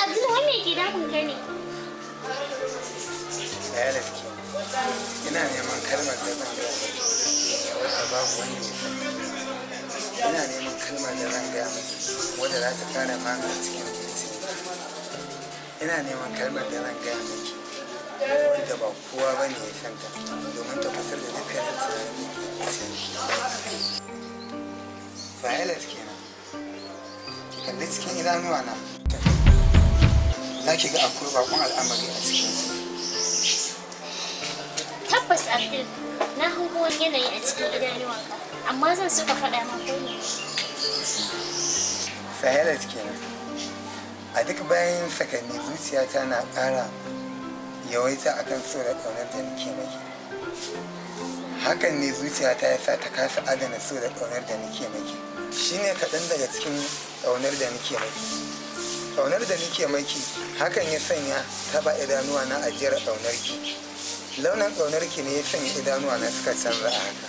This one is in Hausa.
Abdul, wai me ke damun ka ne? Violet ke, ina neman kalmar da zan gaya miki wadda babu wanda ya santa. Ina neman kalmar da zan gaya miki wadda za ta kara mamaye cikin zuciyarki. Ina neman kalmar da zan gaya miki wadda ba kowa ba ne ya santa domin ta kusur da dukkanin tunanin da ke zuciyarki. Violet kenan, ki kalli cikin idanuwa na, za ki ga akwai bakon al'amari a cikinsu. Tabbas Abdul, na hango wani yanayi a cikin idanuwanka, amma zan so ka faɗa min ko me. Sahelat kenan. A duk bayan sakanni zuciyata na ƙara yawaita akan so da ƙaunar da nake maki. Hakan ne zuciyata ya sa ta kasa adana so da ƙaunar da nake maki. Shi ne kaɗan daga cikin ƙaunar da nake maki. Ƙaunar da nake maki hakan ya sanya taɓa idanuwa na ajiyar ƙaunar ki. Launin ƙaunar ki ne ya sanya idanuwa na suka canza a haka.